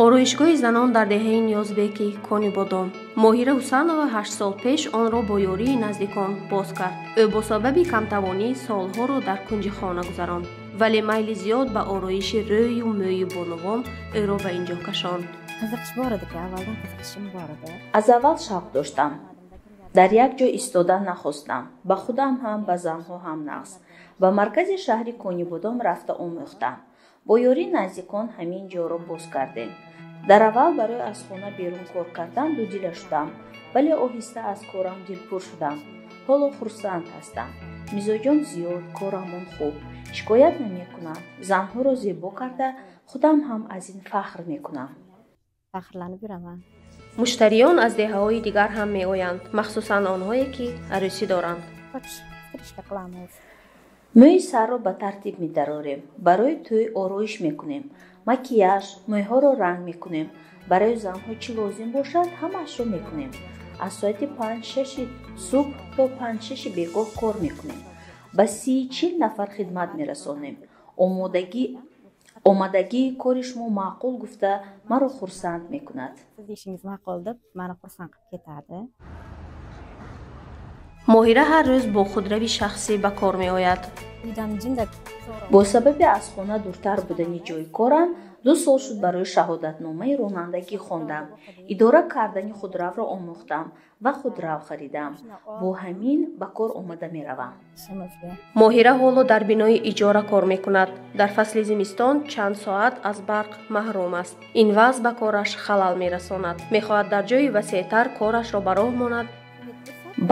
Ороишгоҳи занон дар деҳаи Ниёзбеки Конибодом. Моҳира Ҳусанова 8 сол пеш онро бо ёрии наздикон боз кард. Ӯ бо сабаби камтавонӣ солҳоро дар кунҷи хона гузаронд, вале майли зиёд ба ороиши рӯю мӯи бонувон ӯро ба ин ҷо кашонд. Qiziqish bor edi, avvaldan qiziqishim bor edi. Аз аввал шавқ доштам. Дар як ҷой истода нахостам. Ба худам ҳам, ба занҳо ҳам нағз. Ба маркази шаҳри Конибодом рафта омӯхтам. Бо ёрии наздикон ҳамин ҷоро боз кардем. Дар аввал барои аз хона берун кор кардан дудила шудам, вале оҳиста аз корам дилпур шудам. Ҳоло хурсанд ҳастам. Мизоҷон зиёд, корамон хуб, шикоят намекунам. Занҳоро зебо карда, худам ҳам аз ин фахр мекунам. Faxrlanib yuraman. Муштариён аз деҳаҳои дигар ҳам меоянд, махсусан онҳое, ки арӯсӣ доранд. Soch стрижка qilamiz. Мӯи сарро ба тартиб медарорем, барои тӯй ороиш мекунем, макияж, мӯйҳоро ранг мекунем. Барои занҳо чӣ лозим бошад, ҳамаашро мекунем. Аз соати 5-6-и субҳ то 5-6-и бегоҳ кор мекунем. Ба 30-40 нафар хидмат мерасонем. Омадагии кори шумо маъқул гуфта, маро хурсанд мекунад. Sizni ishingiz ma'qul deb mani xursand qilib ketadi. Моҳира ҳар рӯз бо худрави шахсӣ ба кор меояд. Uydan jinda. Бо сабаби аз хона дуртар будани ҷои корам, 2 сол шуд, барои шаҳодатномаи ронандагӣ хондам. Идора кардани худравро омӯхтам ва худрав харидам. Бо ҳамин ба кор омада меравам. Ishimizga. Моҳира ҳоло дар бинои иҷора кор мекунад. Дар фасли зимистон чанд соат аз барқ маҳрум аст. Ин вазъ ба кораш халал мерасонад. Мехоҳад дар ҷои васеътар корашро ба роҳ монад.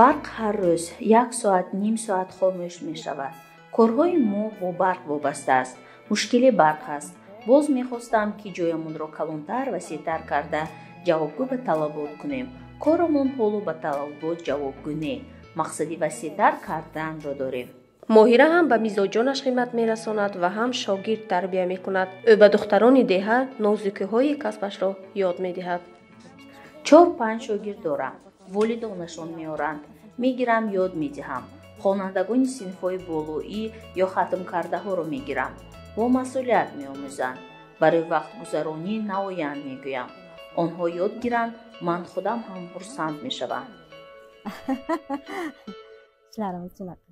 Барқ ҳар рӯз як соат, ним соат хомӯш мешавад. Корҳои мо бо барқ вобаста аст. Мушкили барқ ҳаст. Боз мехостам, ки ҷоямонро калонтар, васеътар карда, ҷавобгӯ ба талабот кунем. Корамон ҳоло ба талабот ҷавобгӯ не. Мақсади васеътар карданро дорем. Моҳира ҳам ба мизоҷонаш хидмат мерасонад ва ҳам шогирд тарбия мекунад. Ӯ ба духтарони деҳа нозукиҳои касбашро ёд медиҳад. Чор панҷ шогирд дорам. Волидонашон меоранд, мегирам, ёд медиҳам. Хонандагони синфҳои болоӣ ё хатмкардаҳоро мегирам. Бо масъулият меомӯзанд. Барои вақтгузаронӣ наоянд, мегӯям. Онҳо ёд гиранд, ман худам ҳам хурсанд мешавам. Ishlarimiz shunaqa.